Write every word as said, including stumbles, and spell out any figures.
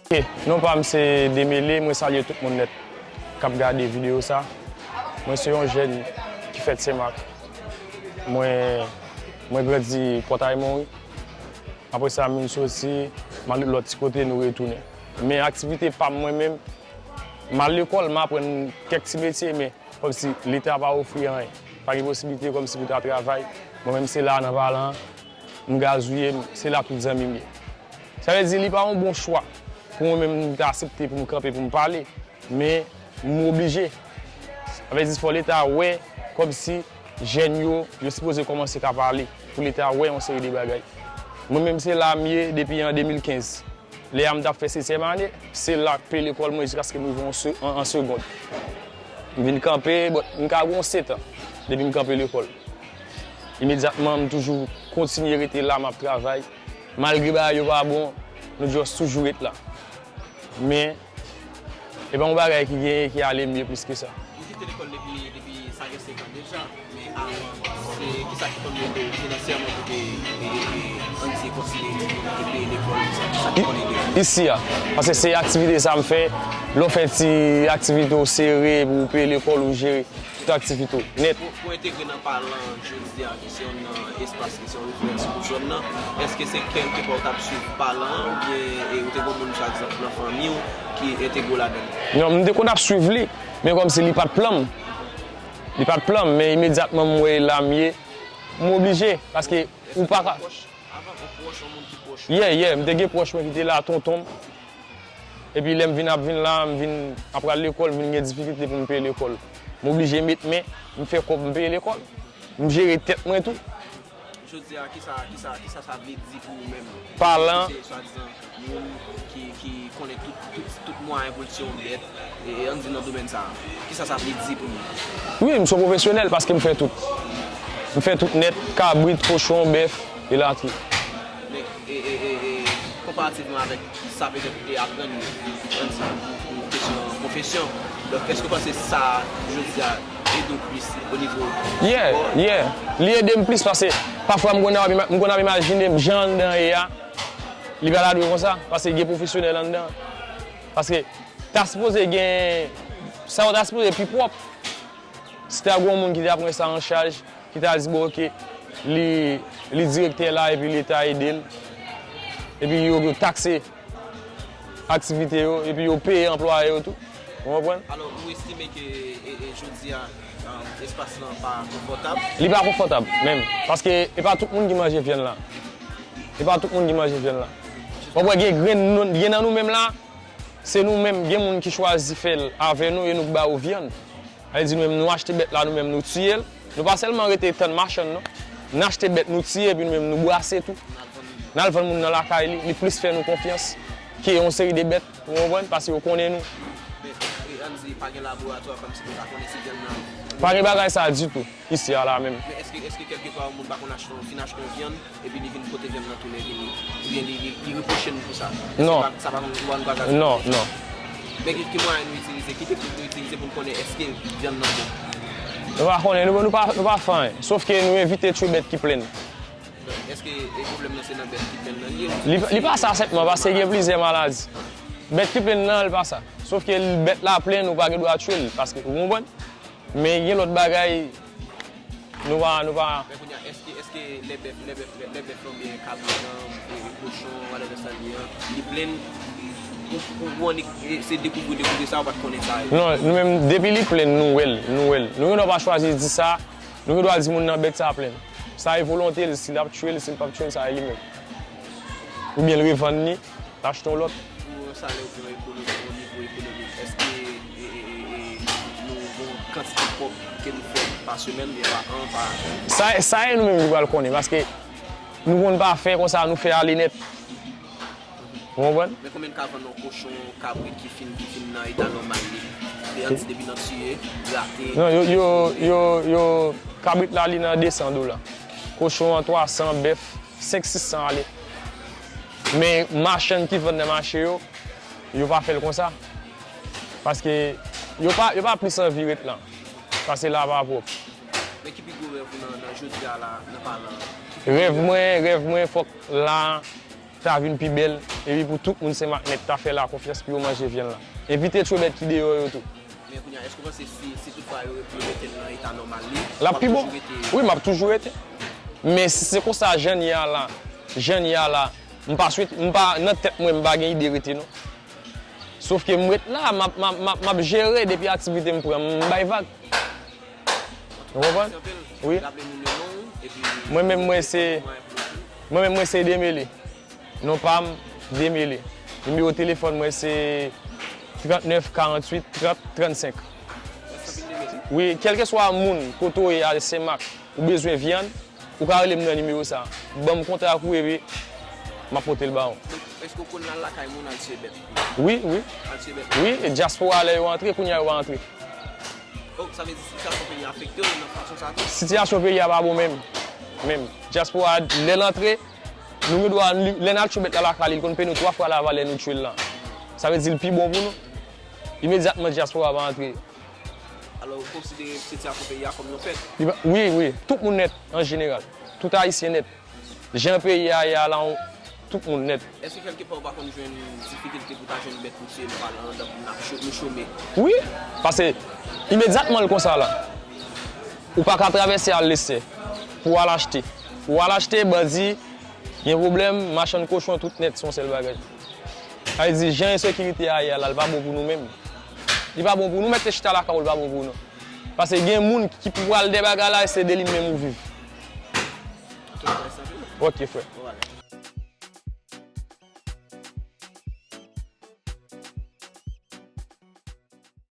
Ok, non pa m se Demele, mwen salye tout moun nèt k ap gade videyo sa. Mwen se yon jèn ki fèt Senmak. Mwen, mwen grandi Pòtay Monri. Apre sa, m vin soti, m al lòt ti kote, nou retounen. Men aktivite pa m mwen menm, m al lekòl, m aprann kèk ti metye, men kòmsi Leta pa ofri anyen. Pa gen posiblite kòmsi pou ta travay. Mwen menm se la nan Palan, m gazouye, m- se la tout zanmi m ye. Sa vle di li pa yon bon chwa pou mwen menm m ta aksepte pou m kanpe pou m pale, men m oblije. Sa vle di fò Leta wè kòmsi jèn yo, yo sipoze kòmanse ka pale pou Leta wè yon seri de bagay. Mwen menm se la m ye depi an de mil kenz. Lè a m t ap fè sezyèm ane, se la k peye lekòl mwen jiskaske m rive an se- an- an segond. M vin kanpe, bon, m ka gen yon sèt an depi m kanpe lekòl. Imedyatman, m toujou kontinye rete la, m ap travay. Malgre bagay yo pa bon, nou just toujou ret la. Men, e pa yon bagay ki genyen ki ale mye plis ke sa. Ou kite lekòl depi, depi sa gen senk an deja, men avan, se kisa ki konn ede w finansyèman pou te, e, e, e, ann di, kontine etidye, pou te peye lekòl, sa, kisa ki konn ede w? Isi a, paske se aktivite sa m fè, lè w fè ti aktivite w sere pou w peye lekòl, ou jere tout aktivite w nèt. Pou, pou entegre nan Palan jodi a, ki se yon nan espas ki se yon referans pou zòn nan, èske se kèlkepè w t ap swiv Palan an, oubyen, e, ou te gen moun, pa egzanp, nan fanmi w ki entegre w ladan l? Non, m te konn ap swiv li, men kòmsi li pa t plan m. Li pa t plan m, men imedyatman m wè la m ye, m oblije, paske ou pa ka. Avan, yon pwòch, yon moun ki pwòch ou? Yeah, yeah, m te gen pwòch mwen ki te la, tonton m. Epi lè m vin ap vin la, m vin ap pral lekòl, m vin gen difikilte pou m peye lekòl. M oblije met men, m fè kòb, m peye lekòl. M jere tèt mwen tou. Jodi a, kisa, kisa, kisa sa vle di pou ou menm? Palan. Se swadizan moun ki, ki konnen tout, tout, tout mwayen pou l tiye yon bèt, e, e, ann di nan domèn sa a. Kisa sa vle di pou ou? Wi, m se yon pwofesyonèl paske m fè tout. M fè tout nèt, kabrit, kochon, bèf, elatriye. Men, e, e, e, e, konparativman avèk sa petèt ou te aprann yo, ann di, pou, pou kesyon pwofesyon. Donk, èske w panse sa, jodi a, ede w plis o nivo spò? Yeah, yeah. Li ede m plis paske pafwa m konn ap ima- m konn ap imajine m jan anndan ye a, li pa ta dwe konsa, paske gen pwofesyonèl anndan. Paske ta sipoze gen, sa yo ta sipoze pi pwòp. Si ta gen yon moun ki ta pran sa an chaj, ki ta di, bon, ok, li, li direktè la epi Leta ede l, epi yo, yo takse aktivite yo, epi yo peye anplwaye yo tou. Ou konprann? Alò, ou estime ke, e, e, jodi a, um, espas lan pa konfòtab? Li pa konfòtab, menm. Paske e pa tout moun ki manje vyann la. E pa tout moun ki manje vyann la. W ap wè gen grenn nou, gen nan nou menm la, se nou menm, gen moun ki chwazi fè l avè nou e nou k ba yo vyann. Sa vle di nou menm nou achte bèt la, nou menm nou tiye l. Nou pa sèlman rete tann machann non. N achte bèt nou tiye epi nou menm nou brase tou. N al vann moun nan lakay li, li plis fè nou konfyans ke yon seri de bèt, ou konprann, paske yo konnen nou. Men, e, ann di, pa gen laboratwa kòmsi nou pa konnen si vyann nan. Pa gen bagay sa ditou, isi a la menm. Men èske, èske kèlkepa yon moun pa konn achte, fin achte yon vyann, epi li vin pote vyann nan tounen vini, oubyen li, li, li repwoche nou pou sa? Non. Sa pa, sa pa yon bagay. Non, non. Men ki, ki mwayen nou itilize, ki teknik nou itilize pou n konnen èske vyann nan bon? Nou pa konnen, nou, nou pa, nou pa fè anyen. Sòf ke nou evite tchwe bèt ki plenn. Èske, e, pwoblèm nan se nan bèt ki plenn nan li ye? Li, li pa sa sèlman, paske gen plizyè maladi. Bèt ki plenn nan, li pa sa. Sòf ke bèt la plenn, ou pa gen dwa tchwe l, paske, ou konprann? Men gen lòt bagay, nou pa, nou pa. Men kounye a, èske, èske lè bèf, lè bèf, lè, lè bèf lan oubyen kabrit lan, e, kochon, whatever sa l ye an, li plenn, ou, ou, ou annik, e, se dekouvri, dekouvri sa, ou pa t konnen sa. Non, nou menm, depi li plenn, nou wè l, nou wè l. Nou gen dwa pa chwazi di sa, nou gen dwa di moun nan bèt sa plenn. Sa e volonte l, si l ap tchwe l, si l p ap tchwe l, sa e li menm. Oubyen l revann li, l achte yon lòt. Pou yon salè oubyen yon ekonomi, yon nivo ekonomik, èske, e, e, e, e, nou gen yon kantite kòb ke nou fè pa semèn, oubyen pa an, pa. Sa, sa e nou menm ki pral konnen, paske nou konn pa fè konsa, nou fè ale nèt. Ou konprann? Men konbyen n ka vann yon kochon, kabrit ki fin, ki fin nan eta nòmal li? E ann di depi nan tiye, grate. Non, yo, yo, yo, yo, kabrit la, li nan de san dola. Kochon an, twa san, bèf, senk, sis san ale. Men machann ki vann nan mache yo, yo pa fè l konsa. Paske yo pa, yo pa plis anvi ret lan. Paske la pa pwòp. Men ki pi gwo rèv ou nan, nan jodi a la, nan Palan? Rèv mwen, rèv mwen, fòk la, ta vin pi bèl, epi pou tout moun Senmak nèt ta fè l konfyans pou yo manje vyann lan. Envite tchwe bèt ki deyò yo tou. Men kounye a, èske w panse si, si toutfwa yo, yo mete l nan eta nòmal li, L ap pi bon. Wi, m ap toujou rete. Men si se konsa jan n ye a la, jan n ye a la, m pa swete, m pa, nan tèt mwen, m pa gen ide rete non. Sof ke m ret la, m ap, m ap, m ap, m ap jere depi aktivite m pran, m bay vag. Ou konprann? Wi. Mwen menm, mwen se, mwen menm, mwen se Demele. Non pa m, Demele. Nimewo telefòn mwen se trannèf karanntuit trant trannsenk. Wi, kèlkeswa moun kote w ye a Senmak, ou bezwen vyann, ou ka rele m nan nimewo sa. Ban m kontak ou epi m ap pote l ba ou. Donk, èske w konn al lakay moun al tchwe bèt? Wi, wi. Al tchwe bèt? Wi, e dyaspora lè yo antre, kounye a yo pa antre. Oh, sa vle di sitiyasyon peyi a afekte w nan fason sa tou? Sitiyasyon peyi a pa bon menm. Menm. Dyaspora, lè l antre, nou gen dwa, lè n al tchwe bèt la lakay li, li konn peye nou twa fwa lavalè nou tchwe l lan. Sa vle di l pi bon pou nou. Imedyatman, dyaspora va antre. Alò, ou konsidere sitiyasyon peyi a kòm yon pèt? Li pa- Wi, wi. Tout moun nèt, an jeneral. Tout Ayisyen nèt. Jan peyi a ye a la, tout moun nèt. Èske kèlkepa ou pa konn jwenn difikilte pou ta jwenn bèt pou tchwe, nou pale anndan pou n ap cho- nou chome? Wi, paske imedyatman l konsa la, ou pa ka travèse al Lestè pou w al achte. Ou al achte, bandi, gen pwoblèm, machann kochon, tout nèt, se yon sèl bagay. Sa vle di, jan ensekirite a ye a la, l pa bon pou nou menm. Li pa bon pou nou, mèt te chita lakay ou, l pa bon pou nou. Paske gen moun ki pou pral de bagay la, e se de li menm ou viv. Ok, frè.